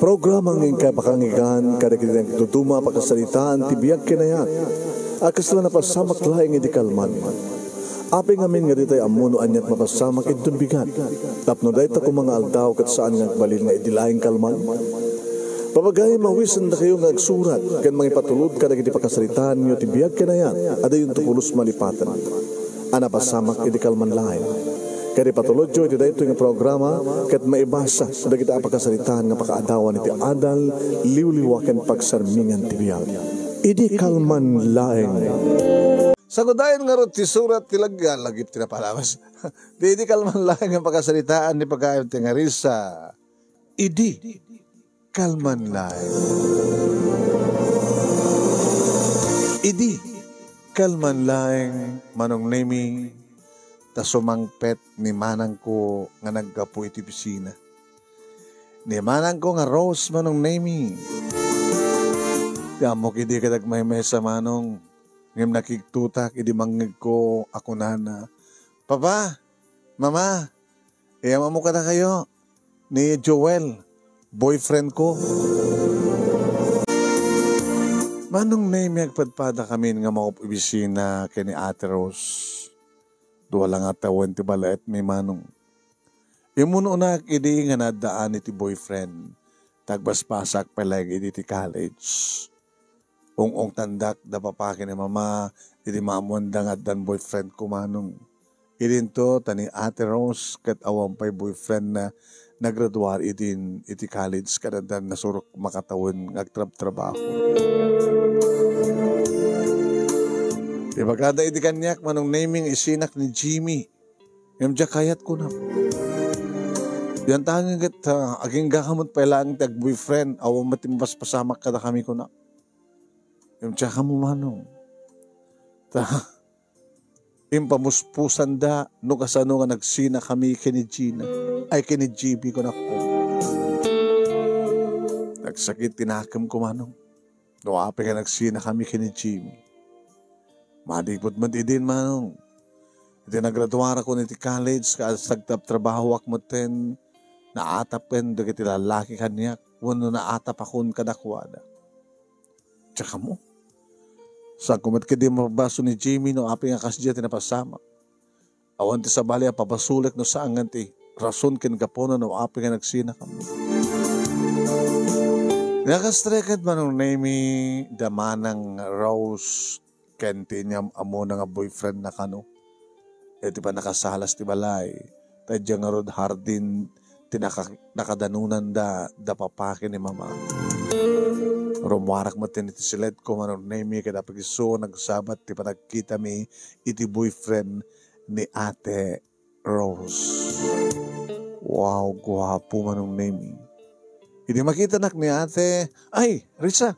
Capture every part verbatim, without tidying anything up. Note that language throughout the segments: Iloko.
Programa nga inkay pakangigan kadagiti nagduduma a pakasaritaan ti biag ken ayat a kasla napasamak laeng idi kalman. Apay ngamin nga ditay ammo no aniat mapasamak inton bigat, tapno dayta koma nga aldaw ket saan nga agbalin nga idi laeng kalman? Papagayam, awisendakayo nga agsurat ken mangipatulod kadagiti pakasaritaanyo ti biag ken ayat a dayonto pulos malipaten a napasamak idi kalman laeng. Ket ipatulodyo iti daytoy nga programa ket maibasa dagiti a pakasaritaan nga pakaadawan iti adal, liwliwa ken pagsarmingan ti biag. Idi kalman laeng. Sagudayen ngarud ti surat ti lagip, lagip ti napalawas. Di idi kalman laeng nga pakasaritaan ni pagayam ti ngarisa. Idi kalman laeng. Idi kalman laeng, Manong Nemi, ta sumangpet ni manangko nga naggapu iti opisina. Ni manangko nga Rose, Manong Nemi. Ti ammok idi ket agmaymaysa, Manong, ngem nakigtotak idi mangngegko a kunana, "Papa, Mama, iyam-ammo kadakayo ni Joel, boyfriend ko." Manong Nemi, agpadpadakamin nga maup-, opisina ken ni Ate Rose. Dua la nga tawen ti balaetmi, Manong. Immun-unak idi nga naaddaan iti boyfriend, ta agbasbasak pay laeng idi ti college. Ung-ungtandak da papa ken ni mama idi maammoanda nga addan boyfriend ko, Manong. Idinto ta ni Ate Rose ket awan pay boyfriend na nagraduar idin iti college ket addan nasurok makatawen nga agtrabtrabaho. Ibagada idi kaniak, Manong Nemi, nga isinak ni Jimmy. Ngem diak kayat, kunak. Dian tangen ket, ah, agingga ka met pay laeng ti agboyfriend, awan met ti mapaspasamak kadakami, kunak. Ngem diak ammo, Manong. Ta, impamuspusanda no kasano nga nagsinakami ken ni Gina, ay, ken ni G B, kunak. Nagsakit ti nakemko, Manong, no apay nga nagsinakami ken ni Jimmy. Maliput met idin, Manong. Iti nagraduarakon iti college, kas nagtrabtrabahoak metten, naatap ken dagiti lallaki kaniak wenno naatapakon kadakuada. Diak ammo. Saanko met ketdi mapabaso ni Jimmy no apay nga kasdiay ti napasamak. Awan ti sabali a pabasolek no saan nga ti rason ken gapuna no apay nga nagsinakami. Nga kasta ket, Manong Nemi, da manang Rose ken ti inyam-ammona nga boyfriend na kano. Iti pannakasalas ti balay, ta idiay ngarud hardin ti naka-, nakadanonanda da papa ken ni mama. Rummuarak metten iti siledko, Manong Nemi, ket apay isu nagsabat ti panagkitami iti boyfriend ni Ate Rose. Wow, guapo, Manong Nemi. Idi makitanak ni Ate, ay, Risa,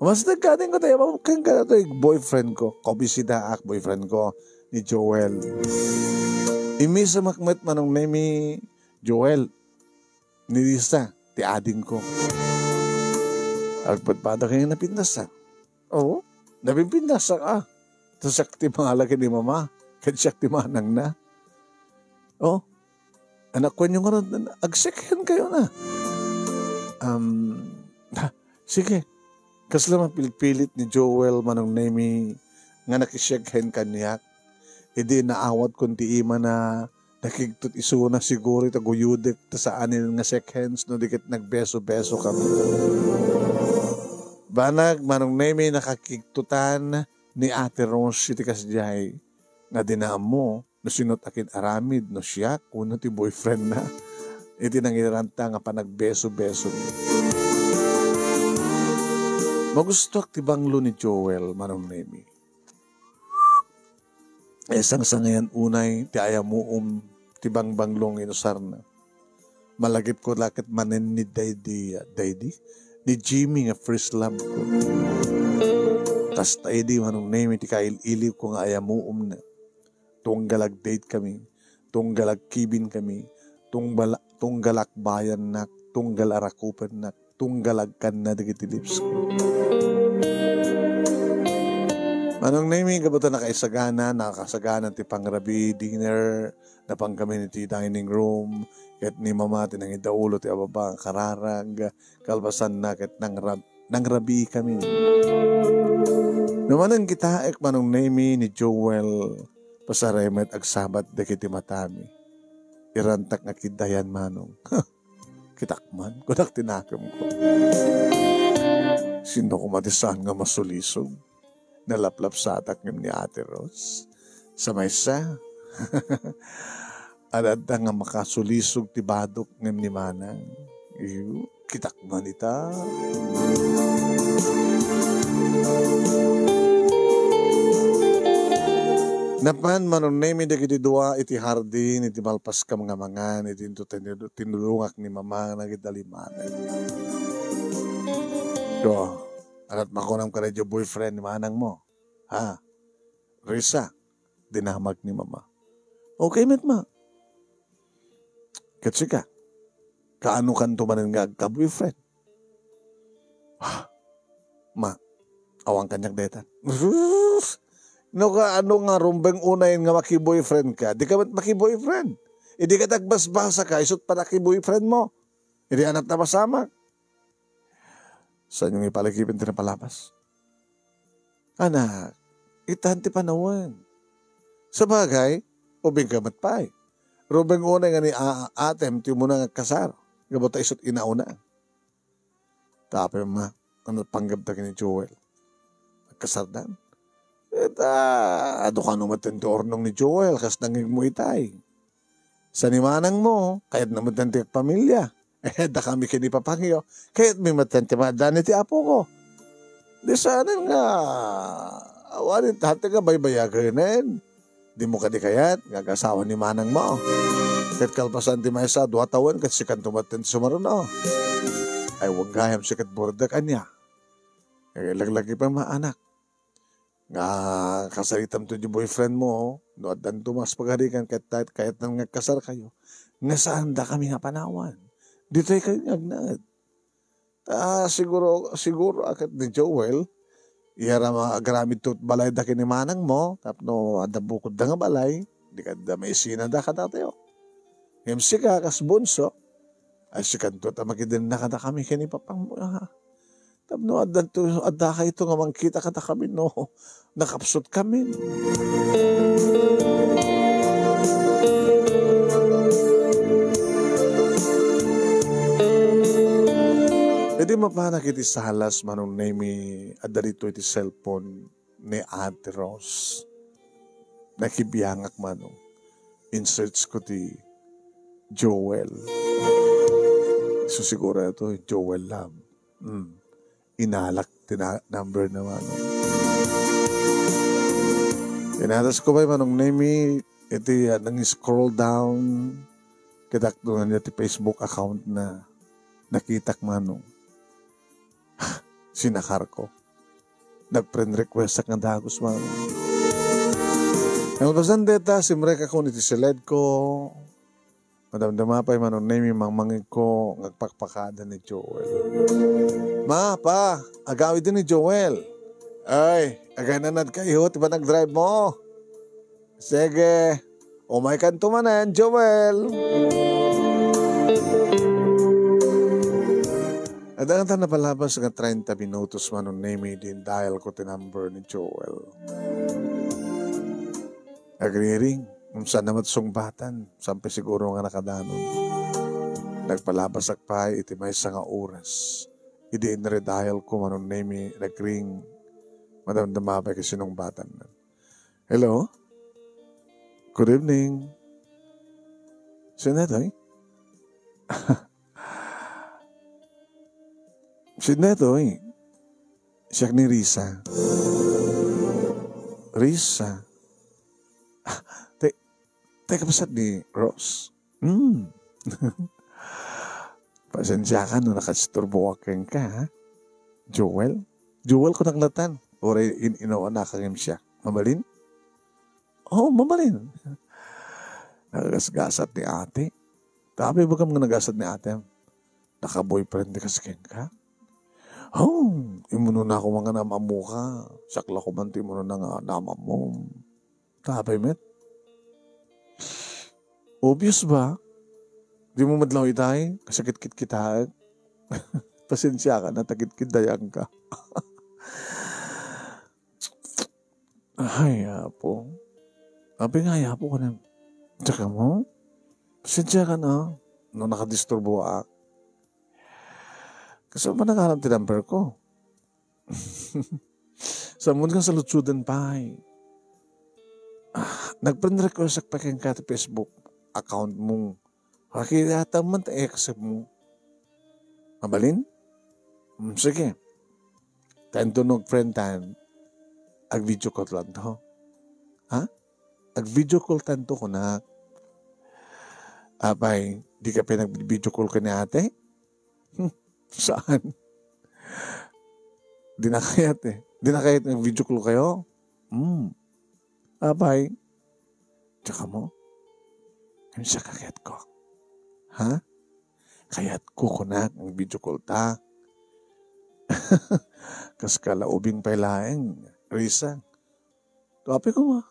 umasteg ka, adingko, ta iyam-amok kenka datoy boyfriend ko. Kaubisitaak, boyfriend ko, ni Joel. Immisemak met, Manong Nemi, Joel, ni Risa, ti adingko. Agpadpada kayo napintas, ha? Oo, napimpintas, ha? Ta siak ti mangala ken ni mama, ken siak ti manangna. Oh, anak, kuanyo ngarud, ag-second kayo na. Um, ha, sige. Kasla mapilpilit ni Joel, Manong Nemi, nga nakisiaghen kaniak. Idi naawat kon ti imana, nakigtot isuna siguro ita guyodek ta saanen nga seconds no di ket nagbeso-beso kami. Banag, Manong Nemi, nakakigtotan ni Ate Rose iti kasdiay nga di na ammo no sino ti akin-aramid, no siak wenno ti boyfriend na. Iti nangiranta nga panagbeso-beso. Magustuak ti banglo ni Joel, Manong Nemi. Ay, sangsangayan unay ti ayamuom ti bangbanglo nga inusarna. Malagipko la ket manen ni daydi, daydi? Ni Jimmy nga first love ko. Kasta idi, Manong Nemi, ti kail-iliwko nga ayamuomna. Tunggal ag-date kami, tunggal agkibin kami, tunggal, tunggal akbayannak, tunggal arakupennak, tunggal agkanna dagiti lips ko. Manong Nemi, gapu ta nakaisagana, nakasagana ti pangrabii, dinner, napan kami iti dining room, ket ni Mama ti nangidaulo ti ababa nga kararag, kalpasanna ket nangrab-, nangrabii kami. No manang kitaek, Manong Nemi, ni Joel, pasarem met agsabat dagiti matami. Irantak nga kiddayan, Manong. Kitak man, kunak ti nakemko. Sino koma ti saan nga masulisog? Nalaplapsatak ngem ni Ate Rose. Sa maysa, adda nga makasulisog ti badok ngem ni Manang. Iyo, kitak man ita. Napan Manong Nemi dagiti dua iti hardin, iti malpaskam nga mangan, iti intu tinulu-, tinulongak ni Mama nga nagidalimanan. Do, anat makunam kada idiay boyfriend ni Manang mo? Ha? Risa, dinamag ni Mama. Okay met, Ma. Ket sika, kaano kanto manen nga agka-boyfriend? Ma, awan kaniak dayta. No kaano nga rumbeng unayen nga maki-boyfriend ka, di ka met maki-boyfriend. Idi ka nagbasbasa ka, isut' panaki-boyfriend mo. Idi anat na masamak. Saan yung ipalagipen ti napalabas? Anak, itan ti panawen. Sabagay, ubing ka met pay. Rumbeng unay nga ni a-, atem ti umuna nga agkasar. Gapu ta isut' inauna. Tapos ma, ano panggap ta ni Joel? Agkasardan? Ita, adu kano met ti urnong ni Joel, kas nangigmo itay. Sa ni manang mo, kayat na met ti pamilya. Eh, da kami ken ni Papangyo. Kayat mi met ti maadani ti apo ko. Di saanen nga, awanen, hati nga baybayagenen. Di mo kadi kayat, nga agasawa ni manang mo. Ket kalpasan ti maysa, dua tawen, ket sikanto met ti sumaruno. Ay, wen gayam sikat burdek, ania? Eh, laglagi pa maanak. Nga kasaritam to di boyfriend mo, no addan to mas pagarikan ket ta-, kayatnan nga kasar kayo, nga saan da kami nga panawan. Ditoy kayo nga agnaed. Ah, siguro, siguro, akat ni Joel, iyara ma-, agaramid to balay da ken ni manang mo, tapno adda bukod da nga balay, di kadda maisina da kadatayo. Ngem sika, kas bunso, ay sikanto ta makidenna kada kami ken ni papang mo, ah. Tapno addanto, adda kayto nga mangkita kada kami, no? Nakapsut kami. Idi mapanak iti salas, Manong Nemi, adda ditoy ti cellphone ni Ate Rose. Nakibiangak, Manong. In-search ko ti Joel. So, siguro ito, Joel Love. Hmm. Inalak ti na-, number na, Manong. Pinatas ko pay, Manong Nemi, iti, ah, nang-scroll down, kitak doon niya ti Facebook account na nakitak, Manong. Sinakar ko. Nag-friend request ak nga dagus, Manong. Kalpasan deta, simrek ako iti siled ko. Madamdama pay, Manong Nemi, mangmangeg ko nga agpakpakada ni Joel. Ma, pa, agawid ni Joel. Ay, agananad kayo, ti panagdrive mo. Sige, umay kanto manen, Joel. Adda nga ta napalabas nga treinta minutos, Manong Nemi, din dial ko ti number ni Joel. Agriring, saan na met sungbatan, saan pay siguro nga nakadanon. Nagpalabasak pay iti maysa nga oras. Idi inre-dial ko, Manong Nemi, nagring, madamdama pay ket sinungbatan. Hello? Good evening. Sino toy? Sino toy? Siak ni Risa. Risa? Te-, te, kabsat ni Rose? Hmm. Pasensiakan no nakadisturboak kenka, ha? Joel? Joel ko naklatan. Uray in-, inawanak ngem siak. Mabalin? Oo, mabalin. Nagagasgasat ni ate. Tapi, bagam nga nagasat ni ate, naka-boyfriend di kas kenka? Oh, imunona ko nga naam-ammoka. Siak la ko man ti imunona nga naam-ammom. Ta apay met? Obvious ba? Di mo madlaw itay? Kasakit-kit kita. Pasensiaka na, takit-kit dayang ka. Ay, Apo. Apay nga, Apo, ka na. Tsaka mo? Pasensiaka na. No, nakadisturbo ak. Kasi ba nakalam ti number ko? Sa mo nga saludsudan pay. Ah, nag-friend request ak pa kenka ti Facebook account mo. Makita man ta accept mo. Mabalin? Mm, sige. Tanto no friend tan, ag-video call tanto. Ha? Ag-video call tanto kunak. Apay, di ka pa nag-video call ka ni ate? Hmm, saan? Di na kayat eh. Di na kayat nag-video call kayo? Hmm. Apay, tsaka mo? Ano siya kakayat ko? Ha? Kayat ko kunak ang video call ta. Kas kalaubing pay laeng, Risa. Tuapi ko nga.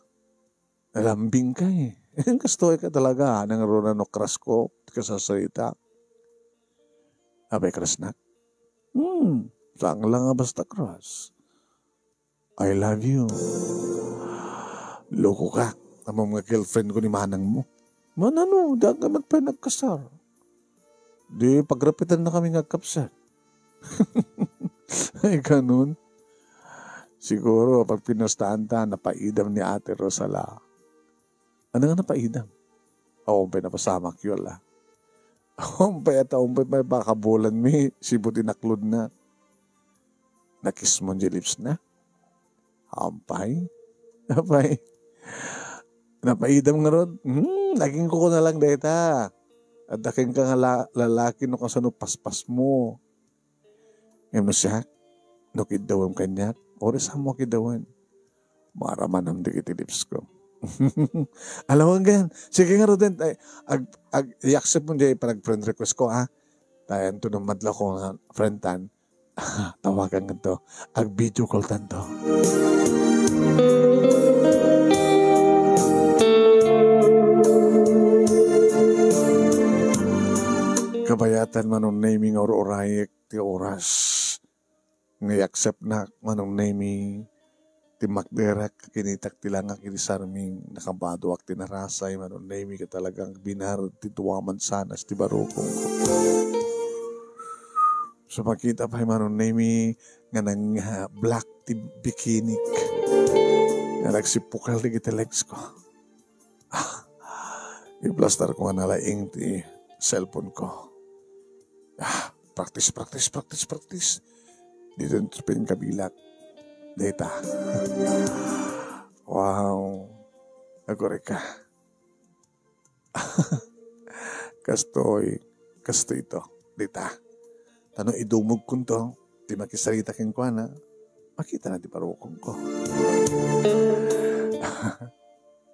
Nalambing ka eh. Kastoy ka talaga, nang runa no crush ko, kasasarita. Apay crush nak? Hmm, saan lang nga basta crush. I love you. Loko ka. Amam nga girlfriend ko ni manang mo. Manano, di ka man pa nagkasar. Di pagrapitan na kami nga agkapsat. Ay, ganun. Siguro, pag pinastaan ta, napaidam ni Ate Rosala. Ano nga napaidam? Awan pay napasamak yun, la. Awan pay at awan pay may pakabulan mi, sibut inaklod na. Nakis mo di lips na? Ampay? Apay? Napaidam nga rod? Hmm, naging kuko na lang dayta. At daking ka nga la-, lalaki no kasano paspas mo. Ngem no siak, no kiddawem kaniak, oras mo kiddawen. Maramanam dagiti lips ko. Alam mo gan, sige nga rod, ay, ag, ag, i-accept mo di panag-friend request ko, ha? Tayan to no madla ko nga friend tan. Tawagan nga to. Ag-video call tanto. Kabayatan, Manong Nemy, nga ur-urayek ti oras. Nga i-accept nak, Manong Nemy, ti makderek, kinitak ti langak iti sarming, nakabadoak ti narasay, Manong Nemy, ket talagang binar ti tuaman sanas ti barukongko. So, makita pay, Manong Nemy, nga nang, ah, black ti bikinik. Nga nagsipukal dagiti legs ko. Ah, iplastar ko nga nalaing ti cellphone ko. Ah, practice, practice, practice, practice. Dito yung pin kabilak. Data. Wow. Agore ka. Kastoy, kastoy to. Dita. Tano idumog kunto, ti makisarita kenkuana, makita na ti parokong ko.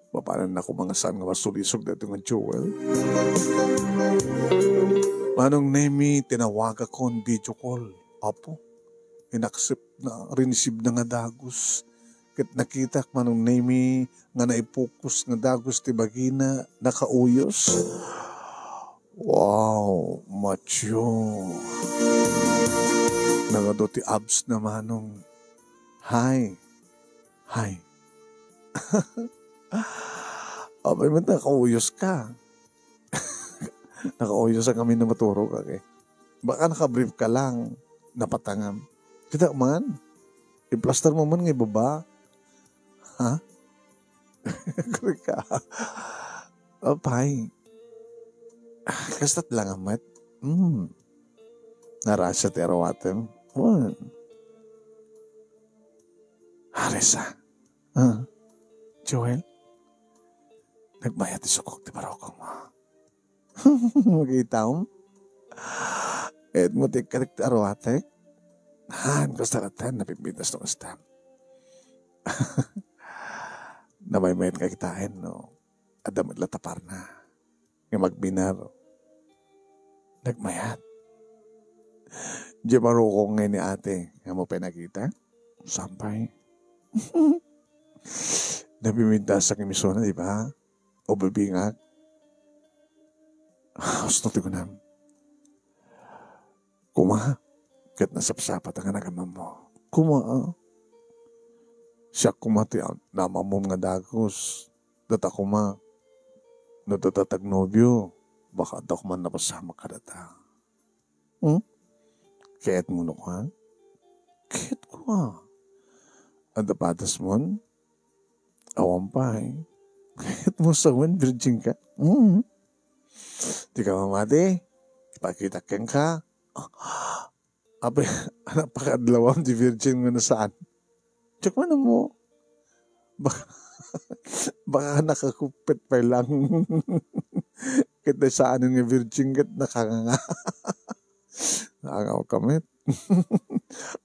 Mapanan na kumangasan nga masulisog dito nga Joel. Manong Nemy, tinawagakon video call. Apo, inaccept na, rinisib na nga dagus. Ket nakitak, Manong Nemy, nga naipukus nga dagus ti bagina, nakauyos. Wow, macho. Nangado ti abs na, Manong. Hi. Hi. Apay met nakauyos ka. Nakauyos ang amin na maturog, okay. Baka nakabrief ka lang, napatangam. Kita man, iplastar mo man nga ibaba. Ha? Agree ka. Apay. Ah, kastat lang amat. Hmm. Narasa ti arawatem. Hmm. Harisa. Ah. Joel, nagmayat ti sukok ti barokong mo. Makitaw? Et mo ti karik ti aruatek? Han, kasta latta, napimpitas no kasta. Namaymayat nga kitaen, no? Adda met la taparna. Nga magbinar. Nagmayat. Di barukong ngay ni ate, nga mo pay nakita? Sampay. Nabimintas ak imisuna, di ba? O bibingak. Gusto ti kunam. Kuma, ket nasapsapat nga nagamammo. Kuma, ah. Siak kuma ti am-, namammom nga dagus. Data kuma. No data tagnobio, baka adda kuma napasamak kadata. Hmm? Kayat mo no kua? Kayat ko, ah. Adda patas mon? Awan pay. Kayat mo sa wen, virgin ka? Hmm. Di ka mamati? Ipakita ken ka? Ape, anak pakadlawam di virgin nga nasaan? Check mo na mo. Baka, baka nakakupit pa lang. Kita saan nga virgin kat nakanganga. Nangaw kamit.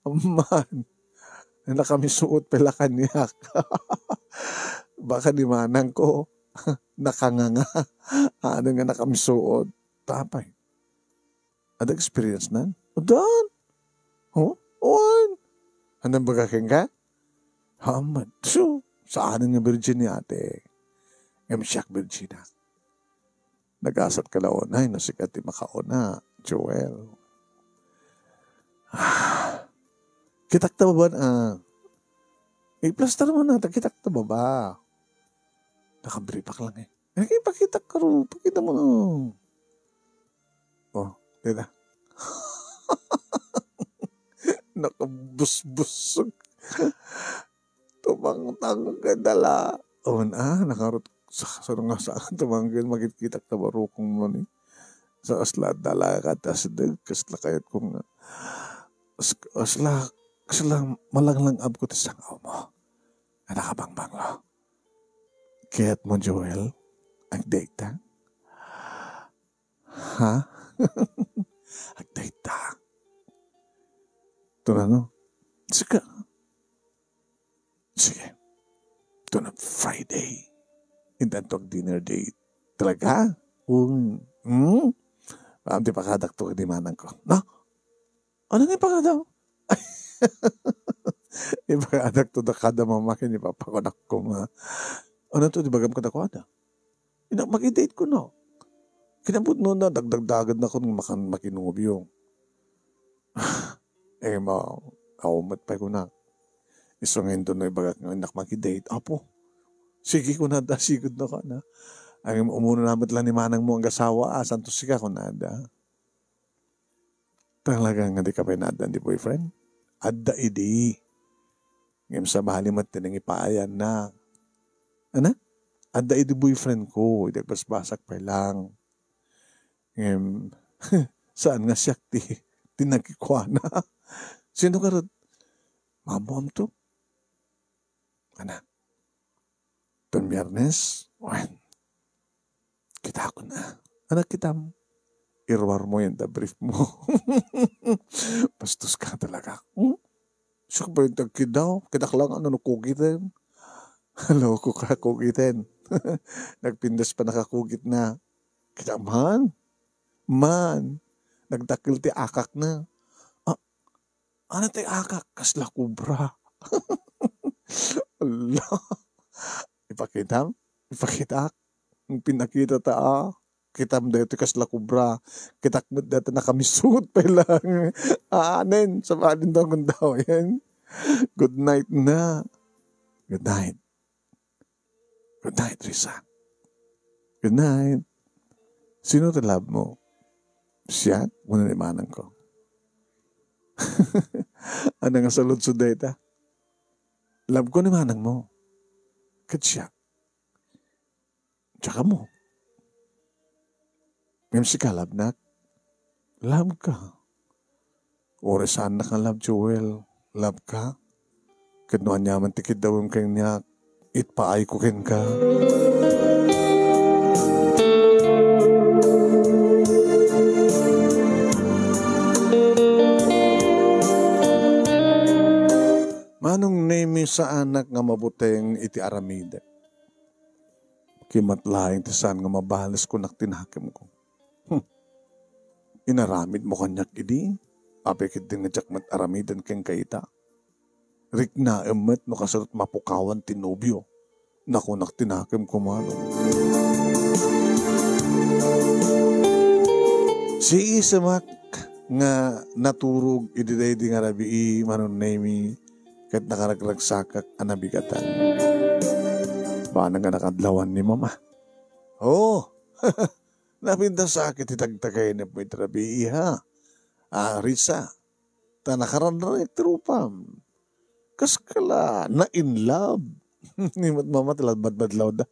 Aman. Nakamisuot pala kaniak. Baka di manang ko. Nakanganga. Ano nga nakamisuot? Tapay. Ada experience nan? Udan. Oh? Uwan. Anong baga ken ka? Haman. So, saan nga virgin ni ate? Em siak virgin na. Nagasat ka launay, no, sikat ti makauna, Joel. Ah, kitak ta baba, ah. I-plaster mo na, ta kitak ta baba. Nakabripak lang eh. Eh, pakitak ka ro, pakita mo na. Oh, dita. Nakabusbusog. Tumangtang ka dala. Oh, ah, nakarot sa, sa nga sa tumanggal, magitkitak ta barukong mo ni. Sa asla dala ka, tas deg, kasla kayat ko nga. As-, asla, asla malanglang-ab ko ti sangaw mo. Anak abangbang lo. Kayat mo, Joel? Agdayta? Ha? Agdayta. Tunano? Sika. Sige. Tuna Friday. Intanto ag dinner date. Talaga? Um, hmm? Am di pakadak to di manang ko. No? Ano nga ipakadaw? Ipakadak to da kada mama ken ni papa ko, anak ko, ma. Ano to, di bagam kadakuada? Inak makidate ko, no? Kinabut no na, dagdagdagad na kun makan makinubyo. Eh, ma, aw, mat pa'y kunak. Isu nga inton no ibagak nga inak makidate, apo. Sige, kunada, sigud na ka na. Ang umuno naman lang ni manang mo ang asawa, ah, santo sika, kunada. Talaga nga di ka pay naaddan di boyfriend? Adda idi. Ngem sabali met ti nangipaayan na. Ana? Adda idi boyfriend ko, idi agbasbasak pay lang. Ngem, saan nga siak ti, ti nagkikuana? Sino garud? Mamuam to? Ana? Ton Biyernes? Wen. Kita ko na. Anak kitam. Iruar mo yan, da brief mo. Bastos ka talaga. Hmm? Siya ba yung tagkidaw? Kidak lang ano no kugiten. Loko ka kugiten. Nagpindas pa nakakugit na. Kita man. Man. Nagdakkel ti akak na. Ah, ano ti akak? Kasla kubra. Allah. Ipakitam? Ipakitak? Ang pinakita ta, ah. Kitam daytoy kasla kubra. Kitak met daytoy nakamisut pay lang. Anen, sa padin daw kung daw yan. Good night na. Good night. Good night, Risa. Good night. Sino ti love mo? Siya? Muna ni manang ko. Ano nga saludsod dayta? Love ko ni manang mo. Ket siya. Tsaka mo. Ngem sika, love nak? Love ka. Uri saan nak nga love, Joel. Love ka? Ket no aniaman ti kiddawem kaniak, itpaay ko kenka. Manong Nemi, saanak nga mabuteng iti aramidek. Kimat laeng ti saan nga mabales kunak ti nakemko. Hmm. Inaramid mo kaniak idi? Apay ketdi nga diak met aramiden kenka ita? Riknaem met no kasano't mapukawan ti nobio. Nakunak ti nakemko, manong. Siisemak nga naturog idi daydi nga rabii, Manong Nemi, ket nakaragragsakak a nabigatan. Banag nga nakadlawan ni Mama. Oh, napintas ket ti tagtagayna met rabii, ha? Ah, Risa, ta nakaranrang ti rupam. Kas kala na in love. Ni met Mama ti la madmadlawda.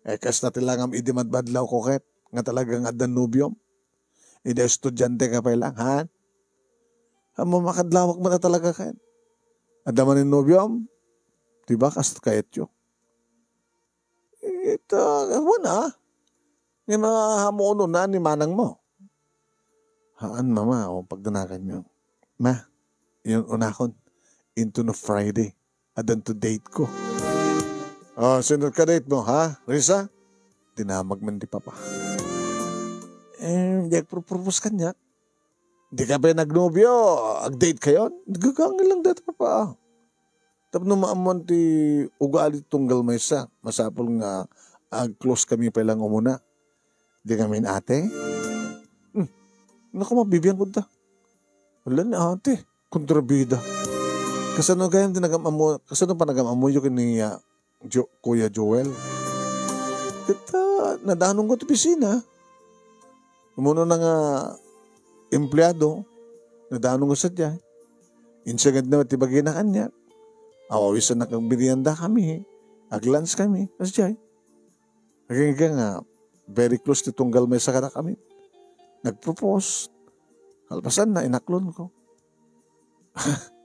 Eh, kasta ti langam idi madmadlawko ket, nga talaga nga adda nobiom. Idi estudiante ka pay lang, ha? Ammom a kadlawak met a talaga ket. Adda manen nobiom? Di ba, kas kayatyo? Ita, wen a. Nga mahamuno na ni manangmo. Haan, Mama, o pagdanaganyo. Ma, inun-unakon, inton Friday, addanto date ko. Oh, sino ka date mo, ha? Risa? Dinamag man di Papa. Eh, di agpropropose kaniak. Di ka pay nagnobio, ag-date kayon? Gagangel lang dayta, Papa. Tapno maammoan ti ugali ti tunggal maysa, masapul nga ag-close kami pay lang umuna. Di kami ate? Hmm. Naku, mabibiangko da. Wala ni ate. Kontrabida. Kasano gayam ti nagam-ammo, kasano pa nagam-ammoyo ken ni, ah, Jo-, Kuya Joel? Ket, ah, nadanonko ti opisina. Umuna nga empleado, nadanonko sadiay. Insagad na ti bagina kaniak. Awawisan na kang merienda kami. Ag-lunch kami. Sadiay. Agingga nga, very close ti tunggal maysa kadakami. Nag-propose. Kalpasan na, inaklon ko.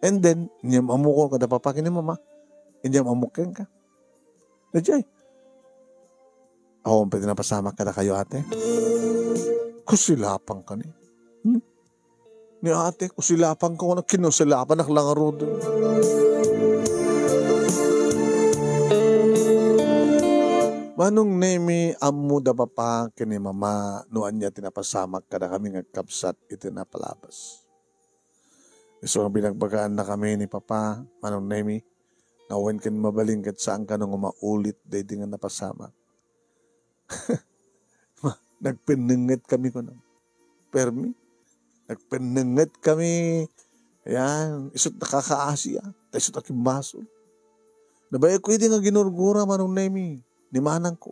And then, inyam-ammo ko kada Papa ken ni Mama. Inyam-ammo kenka. Daydiay. Awan pay ti napasamak kadakayo, ate. Kusilapang ka ni. Hmm? Ni ate, kusilapang ka, wala kinusilapan, naklangarod. Manong Nemi, ammo da Papa ken ni Mama no ania ti napasamak kadakami nga agkabsat iti napalabas. Isu nga binagbagaannakami ni Papa, Manong Nemi, nga wen ken mabalin ket saan kano nga maulit daydi nga napasamak. Ma-, nagpennenget kami kuno. Permi. Nagpennenget kami. Ayan, isu't nakakaasi, ah. Ta isu't a kimbasol. Nabayag ko idi nga ginurgura, Manong Nemi, ni manangko.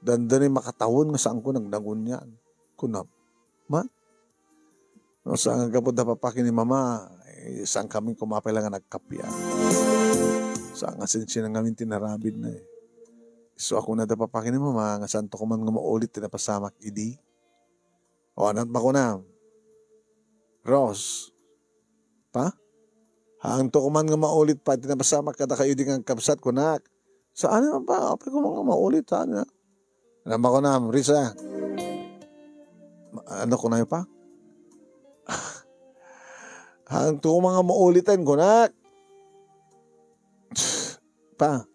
Dandani makatawen nga saanko nagnagunyan. Kunam, Ma, no, saan nga gapu da Papa ken ni Mama, eh, saan kami kumapay lang nga nagkappia. Saan nga sinsinan ngamin ti narabid na, eh. Isu a kuna da Papa ken ni Mama nga saanto koman nga maulit ti napasamak idi. O, anat makuna? Rose, Pa? Haanto koman nga maulit pay ti napasamak kadakayo idi nga agkabsat, kunak. Saan man, Pa? Apay koman nga maulit, saan nga? Ano ba kunam, Risa? Ma-, ano kunayo, Pa? Haanto koman nga maulitan, kunak. Pa,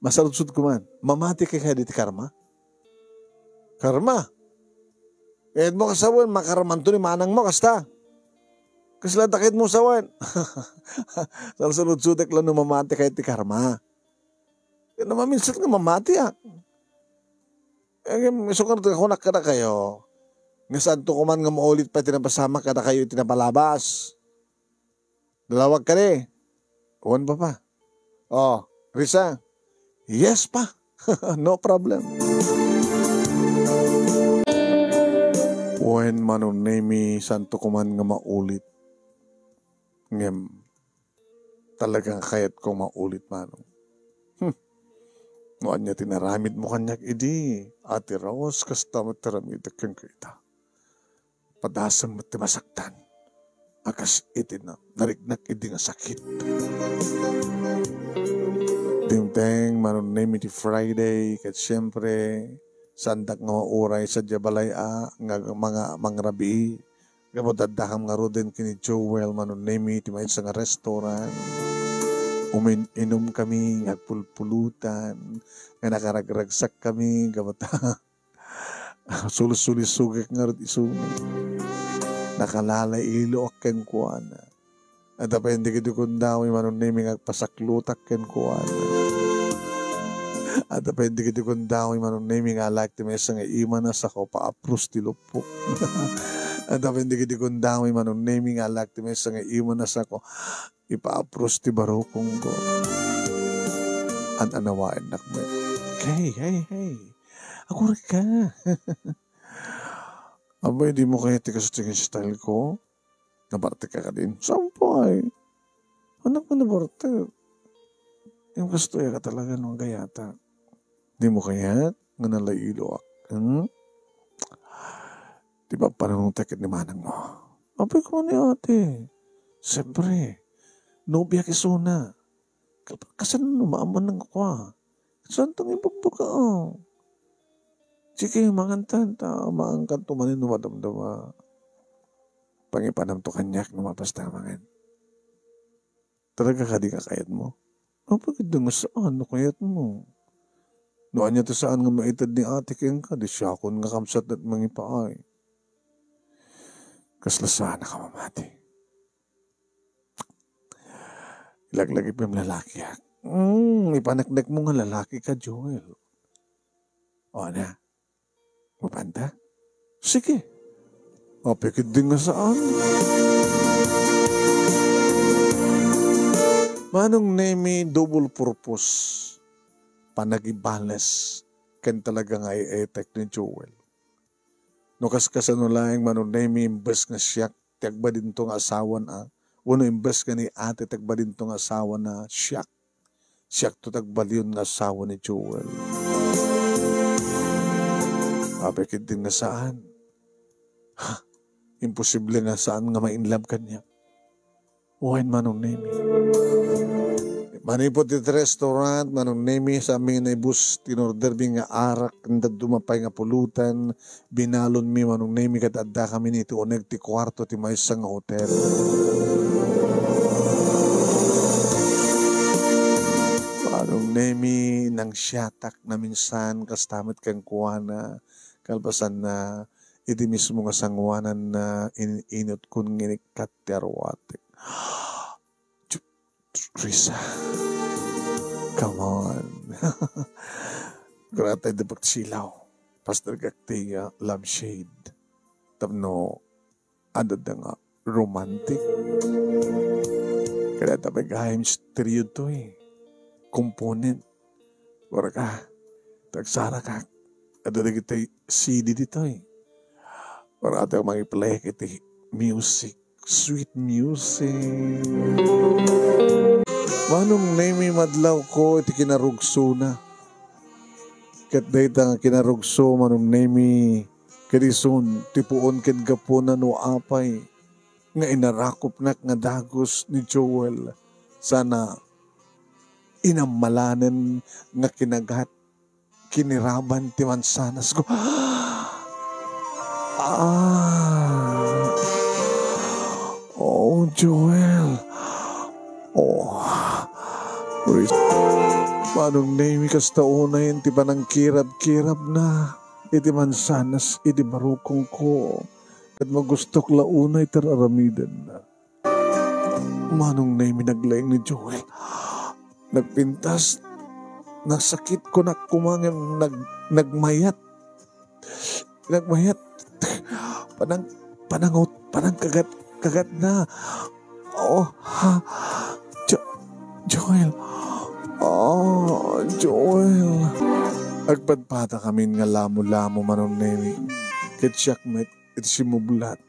masaludsod koman. Mamati kay kadi ti karma? Karma? Kayatmo kasawen, makarmanto ni manangmo, kasta. Kasla ta kayatmo sawen. Salsaludsodek la no mamati kay ti karma. Kaya na maminsan nga mamati, ah. Eh, isu nga kunak kadakayo, nga saanto koman nga maulit pay ti napasamak kadakayo iti napalabas. Dalawag kadi. Wen, Papa. Oh, Risa. Yes, Pa. No problem. Wen, Manong Nemi, saanto koman nga maulit. Ngem, talagang kayatko maulit, Manong. Hmm. No ania ti naramidmo kaniak idi, Ate Rose, kasta met ti aramidek kenka ita. Padasem met ti masaktan a kas iti na-, nariknak idi nga sakit. Dimteng, Manong Nemi, ti Friday, ket siempre, saandak nga mauray sadiay balay a nga mga mangrabii. Gapu ta addakam ngaruden ken ni Joel, Manong Nemi, ti maysa nga restaurant. Umin-inom kami nga agpulpulutan, nga nakaragragsak kami, gapu ta sulis-sulisogek ngarud isu. Nakalalailoak kenkuana. Adda pay dagiti gundaway, Manong Nemi, nga agpasaklutak kenkuana. Adda pay dagiti gundaway, Manong Nemi, nga alaek ti maysa nga imana sako, paapros ti luppok. Adda pay dagiti gundaway, Manong Nemi, nga alaek ti maysa nga imana sako, ipaapros ti barukongko. An-anawaennak met. Hey, hey, hey. Agurayka. Abay, dimo kayat ti kastoy nga style ko? Nabartek ka kadin? Saan pay? Anak ko nabartek. Yung kastoy ka talaga nung gayata. Dimo kayat nga nalailoak? Hmm? Di ba panunong tekit ni manang mo? Abay, kuma ni ate. Siyempre. Nobia kisuna. Kap-, kasano maaman ng kwa? Saan tong ibagbaga, oh? Sige, mangan ta, ta, mangan ka, tumanin, madamdama. Pangipanam to kaniak, no mapasta mangan. Talaga kadi nga kayat mo? Apay, kadin nga saan no kayat mo? No ania ti saan nga maited ni ate kenka, di siakon nga kamsat et mangipaay. Kasla saan a kamamati. Ilaglagipem lalakiak. Hmm, ipaneknek mo nga lalaki ka, Joel. O, ana? Mapanta? Sige. Apay, kadin nga saan. Manong Nemi, double purpose. Panagibales. Ken talaga nga i-etek ni Joel. No kaskasano laeng, Manong Nemi, imbes nga siak ti agbadinto nga asawana, wenno imbes nga ni ate ti agbadinto nga asawana, siak. Siakto ti agbalion nga asawa ni Joel. Apay, kadin nga saan. Ha? Imposible nga saan nga ma-in love kaniak. Wen, Manong Nemi. Manipud ti restaurant, Manong Nemi, sa amin nga naibus, tinordermi nga arak, ken dadduma pay nga pulutan, binalonmi, Manong Nemi, ket addakami iti uneg ti kuarto ti maysa nga hotel. Manong Nemi, nangsiatak naminsan, kasta met kenkuana, kalpasanna, iti mismo nga sangoananna, in-, inutkon nga inikkat ti aruatek. Ju-, Risa. Come on. Gratay da pagsilaw. Pastor gak ti, ah, lampshade. Tapno, adda nga romantic. Kada tapay gayam stereo to eh. Component. Warka, tagsarakak. Adda dagiti C D ditoy. Para ata mangi-play iti music, sweet music. Manong Nemi, madlawko iti kinarugsona. Ket dayta nga kinarugso, Manong Nemi, ket isun ti puon ken gapuna no apay nga inarakupnak nga dagus ni Joel, sana inammalanen nga kinagat kiniraban ti mansanas ko. Ah. Oh, Joel. Oh. Manong Nemi, kasta unay ti panangkirab-kirabna iti mansanas iti barukongko. Ket magustok la unay ti ar-aramidenna. Manong Nemi, naglaing ni Joel. Nagpintas. Nasakit ko na kumangem nag-, nagmayat. Nagmayat. Panang, panangot, panangkagat, kagat na. Oh, ha. Jo-, Joel. Oh, Joel. Agpadpada kami nga lamo-lamo, Manong Nemi. Ket siak met, iti simublat.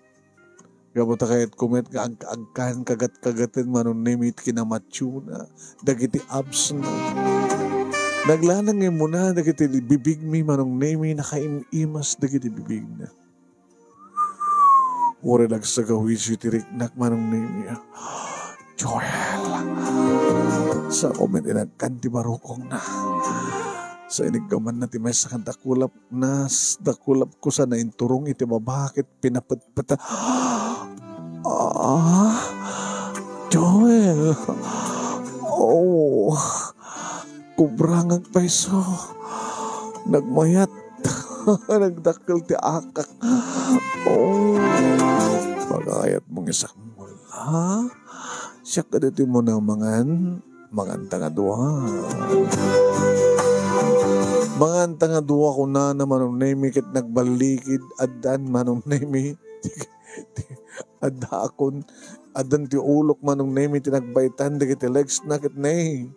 Gapu ta kayatko met nga ag-, agkan kagat-kagaten, Manong Nemi, iti kinamatyona, dagiti abs na. Naglanang imuna dagiti bibigmi, Manong Nemi, nakaim-imas dagiti bibigna. Uray nagsagawis iti riknak, Manong Nemi. Joel! Sa ko met inagkan ti barukongna. Sa iniggamanna ti maysa ken dakulap nas-, dakulap ko sa nainturong iti baba ket pinapetpeta. Ah, Joel. Oh, kubrangag payso. Nagmayat. Nagdakkel ti akak. Oh. Ayat mong isakmol, ha? Siak kaditi mo na mangan, manganta nga dua. Manganta nga dua, kunana Manong Nemi ket nagballikid, addan Manong Nemi. Adda akon, addan ti ulok Manong Nemi ti nagbaitan dagiti legs na ket ne.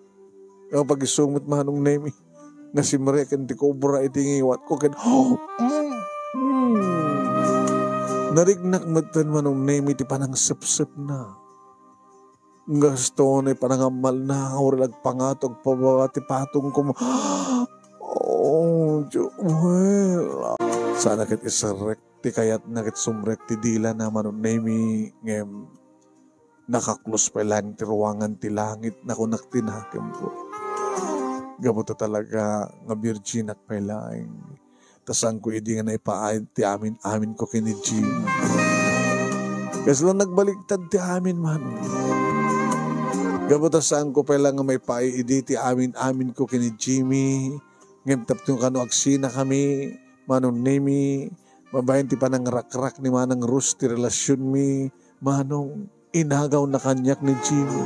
Nga pagisungit Manong Nemi, nasimreken ti kobra iti ngiwatko ket, mm, mm. Narignak metten Manong Nemi ti panangsepsepna. Gasto ni panangammalna, aurel agpangato, agpababa ti patongko. Oh, Joel. Sana ket iserrek ti kayatna ket sumrek ti dilana Manong Nemi, ngem nakaklos pay laeng ti ruangan ti langit, nakunak ti nakemko. Gapu ta talaga nga birginak pay laeng. Ta saanko idi nga naipaayat ti amin-aminko ken ni Jimmy. Kasla nagbaligtad ti amin man. Gapu ta saanko pay laeng nga maipaay idi ti amin-aminko ken ni Jimmy. Ngem tapno kano agsinakami, Manong Nemi, babaen ti panangrakrak ni Manang Rose ti relasionmi, Manong, inagawna kaniak ni Jimmy.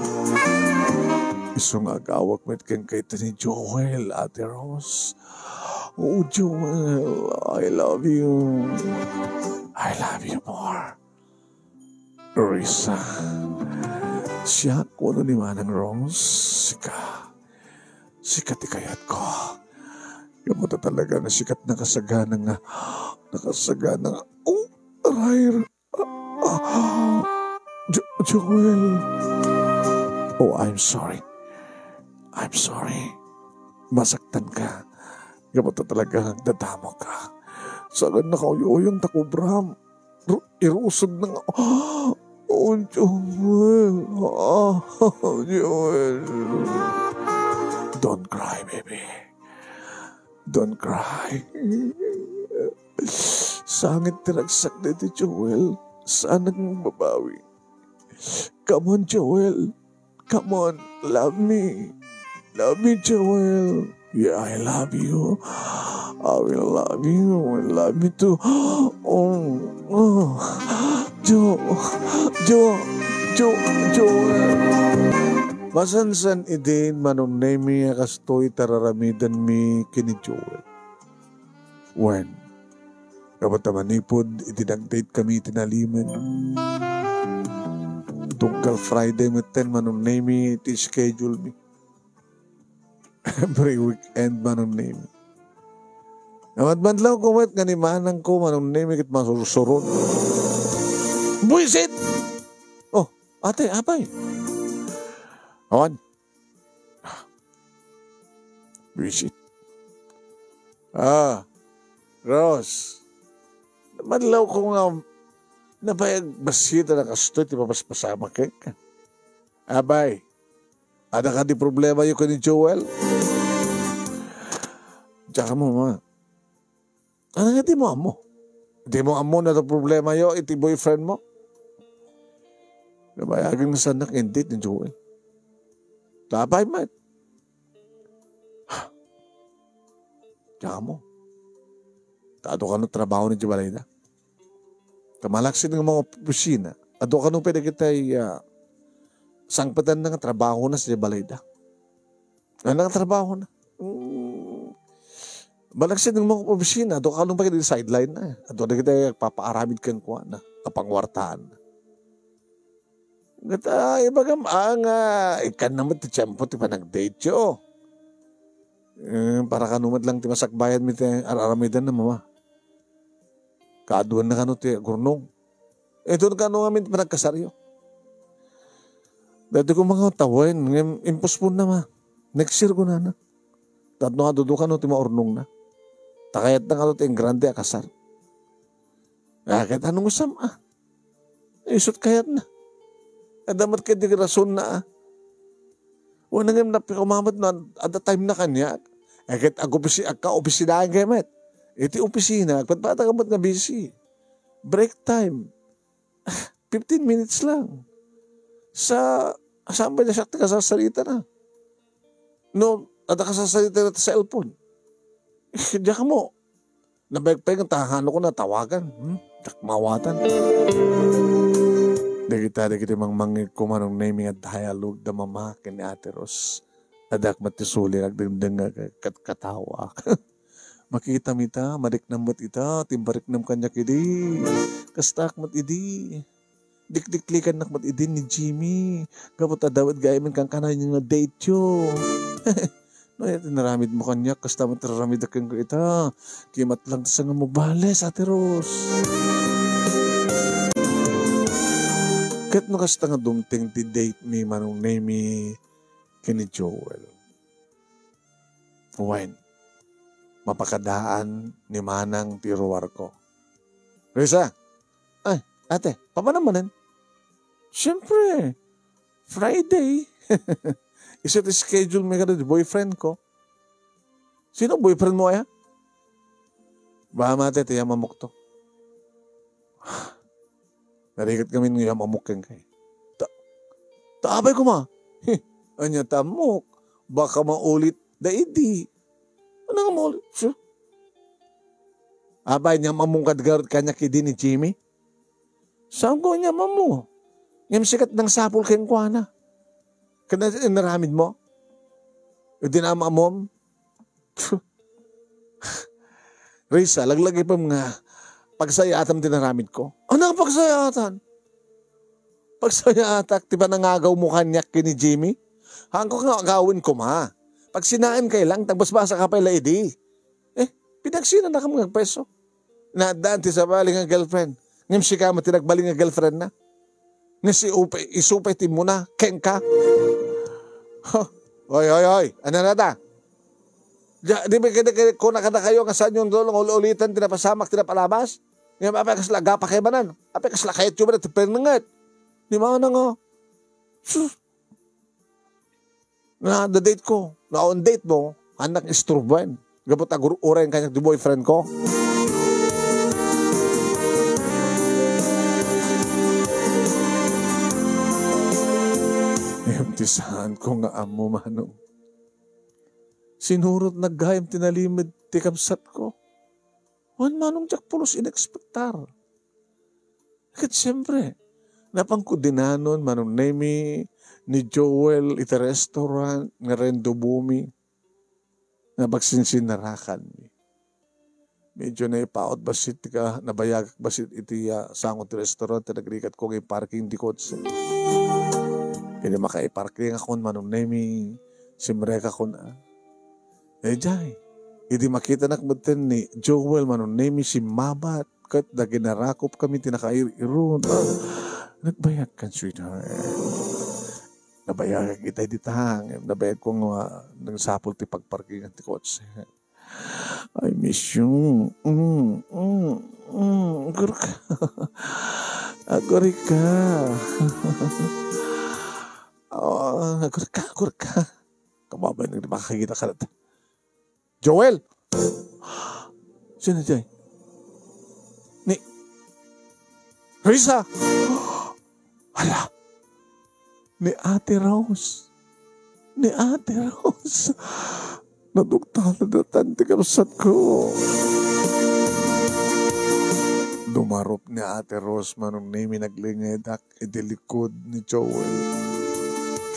Isu nga agawak met kenka ita ni Joel, Ate Rose. Oh, Joel, I love you. I love you more. Risa, siak wenno ni Manang Rose, sika. Sika ti kayatko. Gapu ta talaga nga sika ti nakasagana nga, nakasagana nga, oh, aray, ah, ah, Jo-, Joel. Oh, I'm sorry. I'm sorry. Masaktan ka. Gapu ta talaga nga agdadamag ka. Saan nakauyo-uyong ta kubram. Ru-, irusod na nga. Oh, Joel. Ah, Joel. Don't cry, baby. Don't cry. Sangit ti ragsak daytoy, Joel. Saan nga mabawi. Come on, Joel. Come on, love me. Love me, Joel. Yeah, I love you. I will love you. I love me too. Oh, oh. Jo, Jo, Jo, Joel. Masansan idin Manong Nemi a kastoy tararamidanmi ken ni Joel. Wen, gapu ta manipud iti nag-date kami iti nalimed. Tunggal Friday metten Manong Nemi ti schedule mi. Every weekend Manong Nemi. Amat man lang kumet nga ni manangko Manong Nemi ket masursurot. Buisit! Oh, ate, apay. Awan. Buisit. Ah, Rose. Madlaw ko nga nabayag basita na kastoy ti papaspasamak kenka. Abay, ada kadi problema yo ken ni Joel? Diak ammo, ma. Ano nga di mo ammo? Di mo ammo no adda problema yo iti boyfriend mo? Nabayagan nga sanak indeed ni Joel. Tapay met. Diak ammo. Ta adu kano trabaho na di balayda. Ta malaksid nga mga opisina. Adu kano pwede kitay, ah, sangpetan na nga trabaho na sa di balayda. Ano nga trabaho na? Mm. Malaksid nga mga opisina. Adu kano pa kitay sideline na. Adu na kitay papaaramid kang kuha na. Kapangwartaan na. Gata, ibagam, ah, nga, ikkan naman ti tiyempo ti panag-date yo. Eh, para kano met lang ti masakbayan mi ti ar-aramidan na, mama. Kaaduan na kano ti agurnong. Ito kano ngamin ti panagkasaryo. Dati ko mga tawen, ngem impostpone na, ma. Next year ko na na. Tatno nga dudu kano ti maurnong na. Takayat na kano ti grande a kasar. Ah, kahit anong usam, ah. Isut kayat na. Adda met ket di rason na, ah. Wala ngem napikumamat na, at the time na kaniak. Eh, ket agopisi-, agkaopisinaan kayo met. Iti opisina, agpatpata ka met nga busy. Break time. Fifteen minutes lang. Sa, saan ba niya siya kasasarita na? No, ada kasasarita na sa cellphone. Diyak mo. Nabalikpay nga tahano ko natawagan. Hmm? Dakmawatan. Dagita, dagiti mangmangngegko, Manong Nemi, nga dialogue da mama ken ni Ate Rose. Addak met ti suli, nagdengdeng nga kat-, katawa. Makitam ita, mariknam met ita, timbariknam kaniak idi. Kastaak met idi. Dikdiklikannak met idi ni Jimmy. Gapu ta dawet gayam kankana nga date yo. No, iti naramidmo kaniak, kasta met raramidek kenka ita. Kimat lang sa nga mabales, Ate Rose. Ket no kasta nga dumteng ti date mi, Manong Nemi, ken ni Joel. Wen, mapakadaan ni Manang ti ruarko. Risa, ay, ate, papanam manen? Siyempre, Friday. Isu ti schedule mi kada di boyfriend ko. Sino boyfriend mo aya? Baka mate, ti yamamok to. Narigat kami nga yamamok ken kay. Ta, ta apay kuma? Anya tamok? Baka maulit da idi. Ano nga maulit? Sure. Apay, nya mamungkad garot kaniak idi ni Jimmy? Saan ko nya mamu? Ngem sikat nang sapul kenkuana. Kada inaramid mo? Idi na amom? Risa, laglagipem nga pagsayaatan ti naramid ko. Ano nga pagsayaatan? Pagsayaatak ti panangagaw mo kaniak ken ni Jimmy? Haanko nga agawin koma. Pagsinaen kay lang, tagbasbasa ka pay la idi. Eh, pinagsina na kami nga agpeso. Nadaan ti sabali nga girlfriend. Ngem sika met ti nagbali nga girlfriend na. Nga si Upay, isupay ti muna, kenka. Ha? Oy, oy, oy. Ano na ta? Di, di ba kada, kada, kuna kadakayo nga saan yung dulong ul-ulitan, tinapasamak, tinapalabas? Nga apay kasla agapa kay manan? Apay kasla kayat yung manan, tipenenget. Di ba nga nga? Sus. Na, the date ko. Na, on date mo. Anak isturban. Gabot agur-uren kanya di boyfriend ko. Imtisahan ko nga amo, Manong. Sinurot naggayam ti nalimed ti kabsat ko. Wan manong diak pulos inekspektar. Ket siyempre, napangko dinanon Manong Nemi ni Joel iti restaurant nga rendubumi nga pagsinsinarakanmi. Medyo naipaut bassit ti ka, nabayagak bassit iti, ah, sango ti restaurant, ta nagrikatko nga iparking ti kotse. Idi makaiparking akon, Manong Nemi, simrekakon, ah. Daydiay, idi makitanak metten ni Joel, Manong Nemi, simmabat, ket daginarakop kami ti nakair-irun. Ah, nagbayag kan, sweetheart. Nabayagak itay dita, ngem nabayag ko nga nagsapul ti pagparkingan ti kotse. I miss you. Mm, mm, mm. Agurka. Agurka. Oh, agurka, agurka. Kababain, di makakita ka na. Joel! Sino diay? Ni Risa! Hala! Ni Ate Rose. Ni Ate Rose. Naduktalan datan ti kabsat ko. Dumarup ni Ate Rose, Manong Nemi, naglingedak iti likud ni Joel.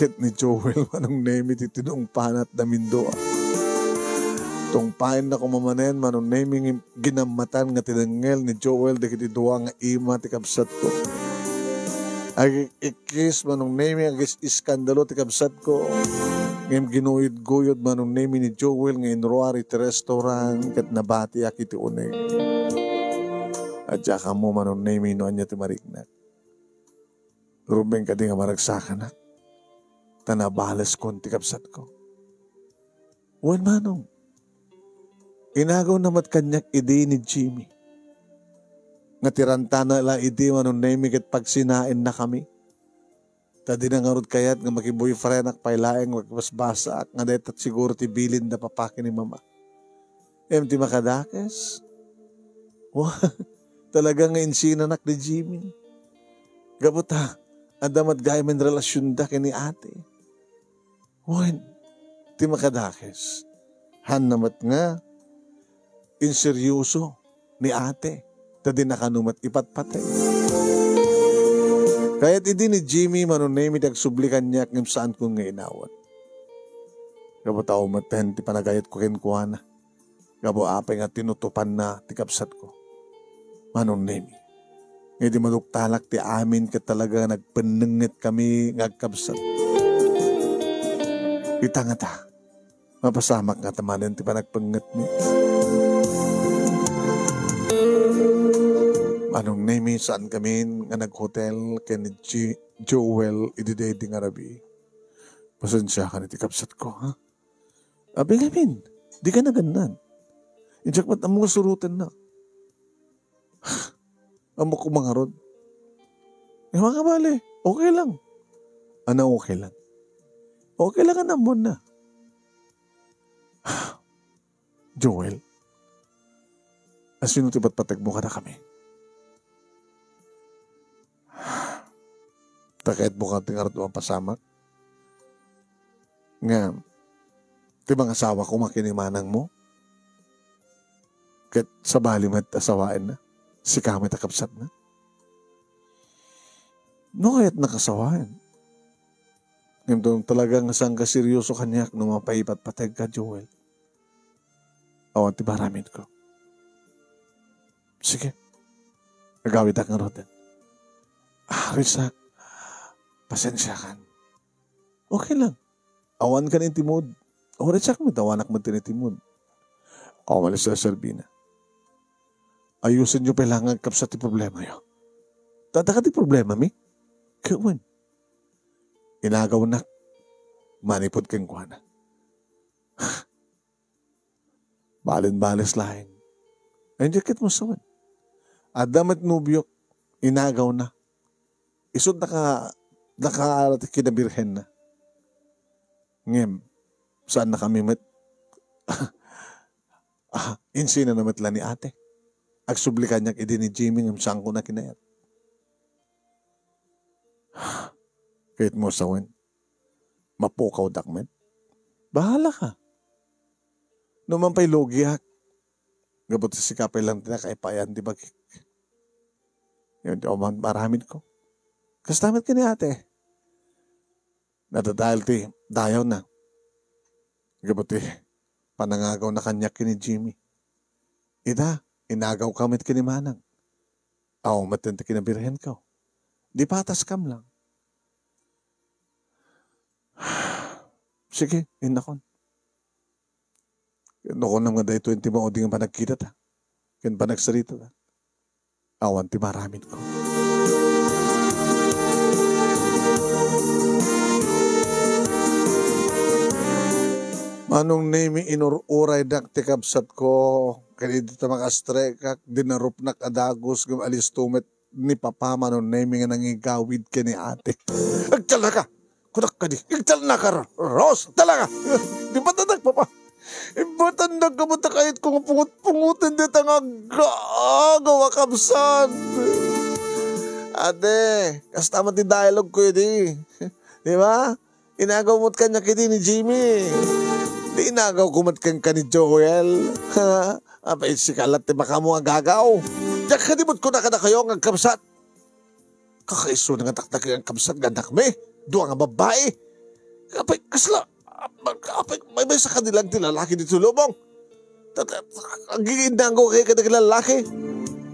Ket ni Joel, Manong Nemi, ti tinungpanat damindua. Tungpaenna koma manen, Manong Nemi, ngem ginammatan nga tinengngel ni Joel dagiti dua nga ima ti kabsatko. Ag-ikkis, Manong Nemi, agis-iskandalo ti kabsatko. Ngem ginuyod-guyod, Manong Nemi, ni Joel nga inruar iti restaurant ket nabatiak iti uneg. Adda kammo, Manong Nemi, no ania ti mariknak. Rumbeng kadi nga maragsakanak, ta nabaleskon ti kabsatko. Wen, Manong, inagawna met kaniak idi ni Jimmy. Nga tirantana la idi, Manong Nemi, ket pagsinaennakami. Ta dina ngarud kayat nga makiboyfriendak pay laeng, magbasbasaak nga dayta siguro ti bilinda papa ken ni mama. Ngem ti makadakes, wa, talaga nga insinanak ni Jimmy. Gapu ta, adda met gayam a relasionda ken ni ate. Wen, ti makadakes, haanna met nga inseryoso ni ate, ta dina kano met ipatpateg. Kayat idi ni Jimmy, Manong Nemy, ti agsubli kaniak ngem saanko nga inawan. Gapu ta awan metten ti panagayatko kenkuana. Gapu apay nga tinutopanna ti kabsatko. Manong Nemy, nga idi maduktalak ti amin ket talaga nga nagpennengetkami nga agkabsat. Ita ngata, mapasamak ngata manen ti panagpenngetmi. Manong Nemy, saan kami nga naghotel ken ni Ji-, Joel idi daydi nga rabii. Pasensiakan iti kabsatko, ha? Abi ngamin, dika nagannad. Diak met ammo nga surotenna. Ammok koma ngarud. Ngem ania bale, okay lang. Ania okay lang? Okay lang nga ammoanna. Joel, asino ti patpategmo kadakami? Ta kayatmo kadi ngarud a mapasamak nga ti mangasawa koma ken ni manangmo, ket sabali met a sawaenna, sika met a kabsatna. No kayatnak a sawaen, ngem no talaga nga saanka serioso kaniak no mapaipatpategka, Joel, awan ti maaramidko. Sige. Agawidak ngaruden. Ah, Risa, pasensiakan. Okay lang. Awanka nga intimud. O, Risa, met awanak met ti intimud. Awan, Risa, serbina. Ayusenyo pay laeng nga agkabsat ti problemayo. Adda kadi problemami? Ket wen. Inagawnak manipud kenkuana. Balen-bales laeng. Ay, diak ket masawen. Adda met nobiok, inagawna. Isu't naka-, nakaala ti kinabirhenna. Ngem, saannakami met. Ah, insinana met la ni ate. Agsubli kaniak idi ni Jimmy ngem saanko a kinayat. Kayatmo sawen, mapukawdak met? Bahalaka. No man pay lugiak, gapu ta sika pay lang ti nakaipayan ti bagik. Yan ti awan maaramidko. Kasta met ken ni ate. Nadadael ti dayawna. Gapu ti panangagawna kaniak ken ni Jimmy. Ita, inagawka met ken ni manang. Awan met ti kinabirhenko. Di pataskam lang. Sige, innakon. Ket no kunam nga daytoy ti maudi nga panagkitata ken panagsaritata, awan ti maaramidko. Manong Nemy, inur-uraydak ti kabsatko, ket idi ta makastrekak, dinarupnak a dagus, ngem alisto met ni Papa, Manong Nemy, nga nangigawid ken ni Ate. Agtalnaka! Kunak kadi, igtalnaka, Ros, talaga! Di ba tatak, Papa? Ibatandak ka ba ta kayatko nga pungot-pungoten dita nga aga-agaw a kabsat? Ate, kasta met ti dialogue ko idi. Di ba? Inagaw met kaniak idi ni Jimmy. Di inagaw ko met kenka ni Joel. Ha? Apay, sika laeng ti makaammo nga agagaw. Diak kadi met kuna kadakayo nga agkabsat. Kakaisuna nga dakdakkel nga agkabsat nga annakmi. Dua nga babbai. Apay, kasla. Apay, maymaysa kadi laeng ti lalaki ditoy lubong. Ta-, ta-, ta-, agiginnango kayo kadagiti lalaki.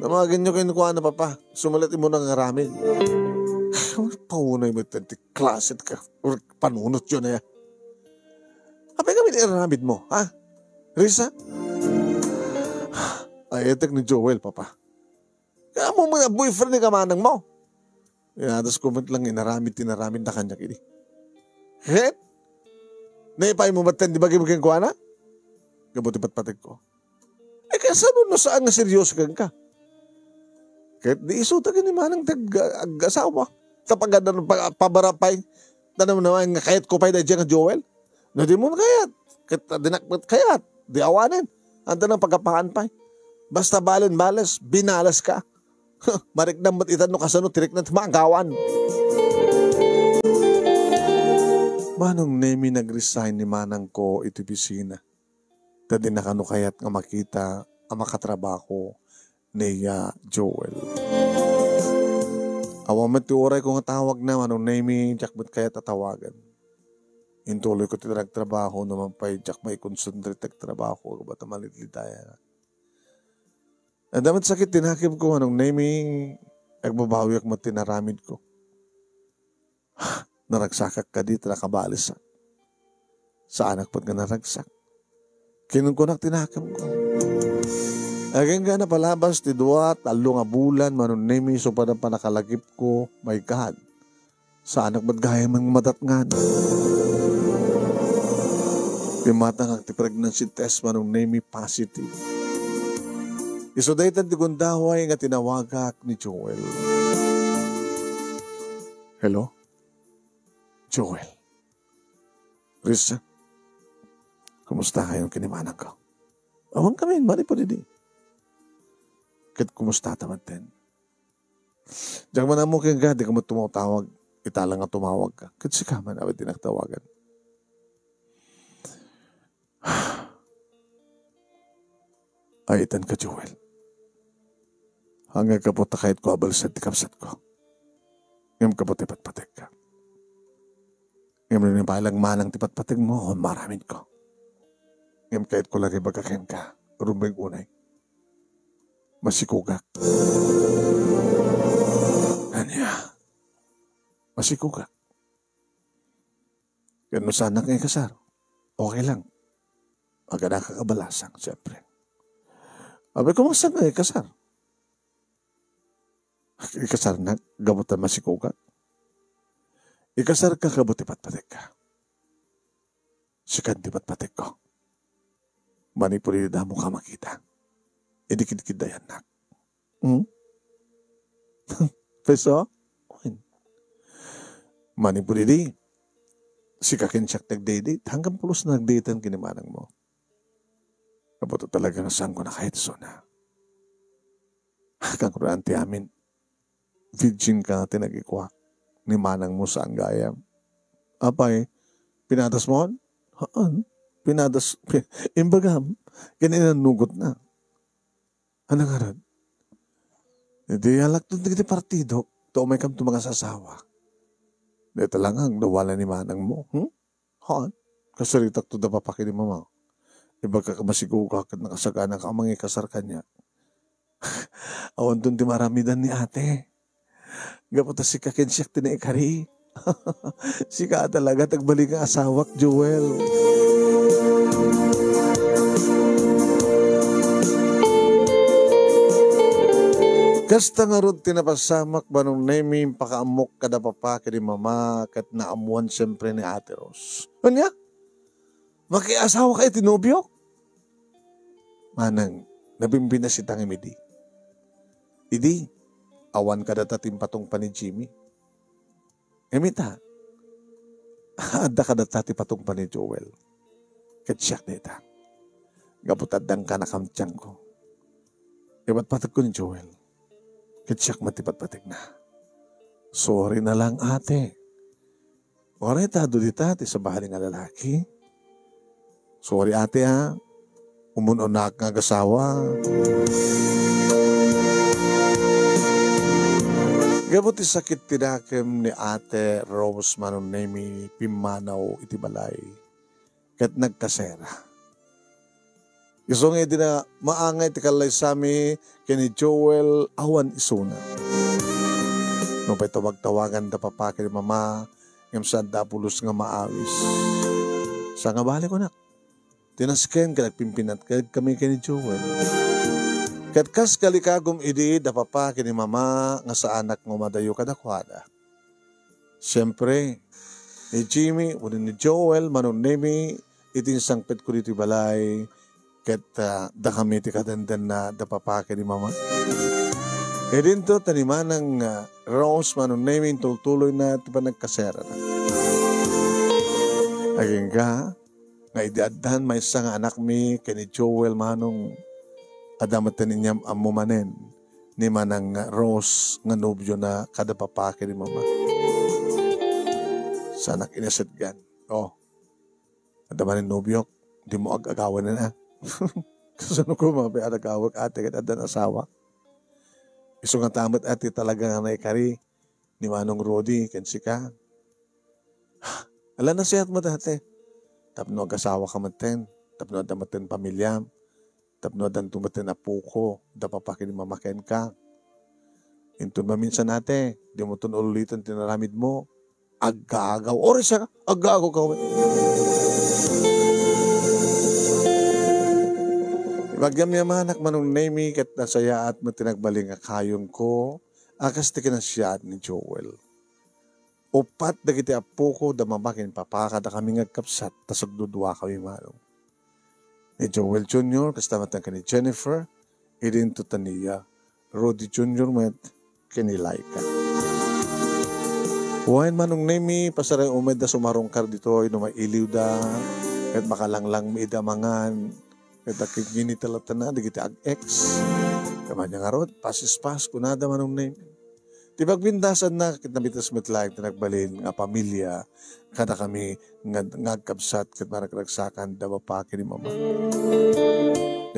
Tamagenyo kenkuana, Papa. Isu met la ti immuna nga aramid. Paunay met ti klase ti ka-, panunotyo aya. Apay ngamin ti aramidmo, ha? Risa? Ay, etek ni Joel, Papa. Kaya mo mga boyfriend ni kamanang mo. Inadas ko met lang inaramid, tinaramid na kanya kini. Ket? Naipay mo met ti bagim kenkuana? Gapu ti patpategko. Eh, kasano no saan nga seryoso kenka? Ket di isuda ken ni manang ti ag-, ag-asawa. Ta pagada-, pa-, pabarapay. Tanam naman nga kayatko pay daydiay nga Joel. No di mo kayat. Ket dinak met kayat. Di awanen. Anta nang pagkapakan pay. Basta balen-bales, binales ka. Mariknam met ita no kasano ti rikna ti maagawan. Manong Nemy, nag-resign ni manangko iti opisina. Ta dina kano kayat nga makita a makatrabaho ni, ah, Joel. Awan met ti urayko nga tawagna, Manong Nemy, diak met kayat a tawagan. Intuloyko ti nagtrabaho, no man pay diak maikonsentrate ti agtrabaho, gapu ta malidlidayanak. Adda met sakit ti nakemko, Manong Nemy, agbabawiak met ti naramidko. Naragsakak kadi ta nakabalisak. Saanak met nga naragsak. Kinunkunak ti nakemko. Agingga napalabas ti dua, tallo nga bulan, Manong Nemy, isu pay panakalagipko, my God. Saanak met gayam nga madatngan. Immatangak ti pregnancy test, Manong Nemy, positive. Isu daytan ti gundaway nga tinawagak ni Joel. Hello? Joel. Risa, kumusta kayo ken ni manangko? Awan kami, manipud idi. Ket kumusta ta met ten? Diak man ammo kenka, dika met tumawtawag. Ita la nga tumawag ka. Ket sika man, awan ti nagtawagan. Ay, itan ka, Joel. Hanggang kapo ta kayatko a balsad ti kabsatko. Ngem kapo ti patpatekka. Ngem no ni balang manang ti patpatekmo, awan maaramidko. Ngem kayatko la nga ibaga kenka, rumbeng unay. Masikugak. Ania? Masikugak. Ken no saanak nga ikasar, okay lang. Agadakak a balasang, siyempre. Abi ko, "Masa nga ikasar?" Ikasarnak, gapu ta masikugak. Ikasarka gapu ti patpatekka. Sikan ti patpatekko. Manipud idi damo ka makita. Idi kidkiddayannak. Hmm? Peso? Wen. Manipud idi, sika ken siak ti agdate-date, hanggang pulos na nagdatean ken ni manangmo. Gapu ta talaga nga saanko a kayat isuna. Kangruan ti amin. Virgin ka ti nagikuak. Ni manangmo saan gayam. Apay, pinadas mo? Haan. Pinadas, pi-, imbagam, ken inannugotna. Ano ngarud? Idi alakton ti partido, ta umaykam to mangasasawa. Dayta lang nga agdawala ni manangmo, hmm? Haan? Kasaritak to da papa ken ni mama. Ibagak a masiguro ket nakasagana ka a mangikasar kaniak. Awanton ti maaramidan ni ate. Gapu ta sika ken siak ti naikari. Sika a talaga ti agbalin nga asawak, Joel. Kasta ngarud ti napasamak, Manong Nemy, impakaammok kada papa ken ni mama, ket naammoan siempre ni Ate Rose. Ania? Makiasawa ka iti nobio? Manang, nabimbinasita ngem idi. Idi, awan kadata ti impatungpal ni Jimmy. Ngem ita, adda kadata ti patungpal ni Joel. Ket siak dayta. Gapu ta addan kanakamtianko. Ipatpatekko ni Joel. Ket siak met ti patpatekna. Sorry na lang, ate. Uray ta adu dita ti sabali nga lalaki. Sorry, ate, a. Umun-unak nga agasawa. Gapu ti sakit ti dakem ni Ate Rose, Manong Nemy, pimmanaw iti balay. Ket nagkasera. Isu nga idi na maangay ti kallaysami ken ni Joel awan isuna. Nupay tawag-tawagan da papa ken mama, ngem saan da a pulos nga maawis. Sangabali kunak. Ti nasken ket agpimpinat kami ken ni Joel. Ket kas kalikagum idi da papa ken ni mama nga saanak nga umadayo kadakuada. Siempre, ni Jimmy wenno ni Joel, Manong Nemy, iti insangpetko ditoy balay, ket, ah, dakami ti kadendenna da papa ken ni mama. Idinto ta ni Manang, ah, Rose, Manong Nemy, intultuloyna ti panagkaserana. Agingga, nga idi addan maysa nga anakmi ken ni Joel, Manong, adda met ti inyam-ammo manen ni Manang Rose nga nobiona kada papa ken ni mama. Saanak inasetgan. Oh, adda manen nobiok, dimo ag-agawanen, a. Kasano ko mabiag-agawak, ate, ket addan asawa? Isu nga ta met, ate, talaga nga naikari. ni Manong Rudy ken sika. Ala, nasayaat met dayta. Tapno agasawaka metten, tapno adda metten pamiliam, tapno addanto metten apoko, da papa ken ni mama kenka. Inton maminsan, ate, dimo ton uliten ti naramidmo. Aggaagaw. Oras siya, aggaagaw ka. Ibagyam ni amanak, Manong Nemy, ket nasayaat met ti nagbalin nga kayongko, a kas ti kinasiyaat ni Joel. Uppat dagiti appoko, da mama ken papa, kadakami nga agkabsat, ta sagdudua kami, Manong. Ni Joel Junior, kasta met ken ni Jennifer, idinto ta ni Rudy Junior met, ken ni Laika. Wen, Manong Nemy, pasaray umayda sumarungkar ditoy no mailiwda, ket makalanglang ida mangan, ket akigini talatanna dagiti ag-ex. Kamanya ngarud, pasispas, kunada, Manong Nemy. Ti pagbindasanna ket nabitas met laeng ti nagbalin nga pamilia kadakami nga, nga agkabsat ket maragragsakan da papa ken ni mama.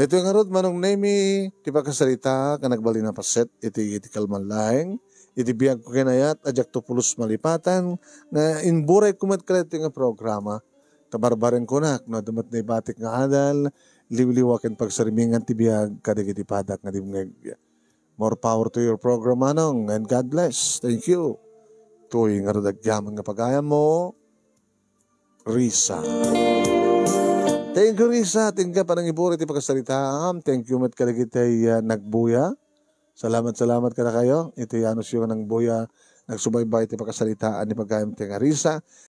Daytoy ngarud, Manong Nemy, ti pakasarita nga nagbalin a paset iti, iti kalman laeng, iti biagko ken ayat a diakto pulos malipatan nga imburayko met kadaytoy nga programa. Kabarbarenko nak, no adda met naibatik nga adal, liwliwa ken pagsarimingan ti biag kadagiti padak nga dimngeg. More power to your program, Manong, and God bless. Thank you. Toy ngarud agyaman nga pagayammo, Risa. Thank you, Risa. Thank you, panangibur iti pakasaritaam. Thank you met kadagiti, ah, nagbuya. Salamat, salamat kadakayo. Iti anusyo nga nagbuya, nagsubaybay iti pakasaritaan ni pagayam ti nga Risa.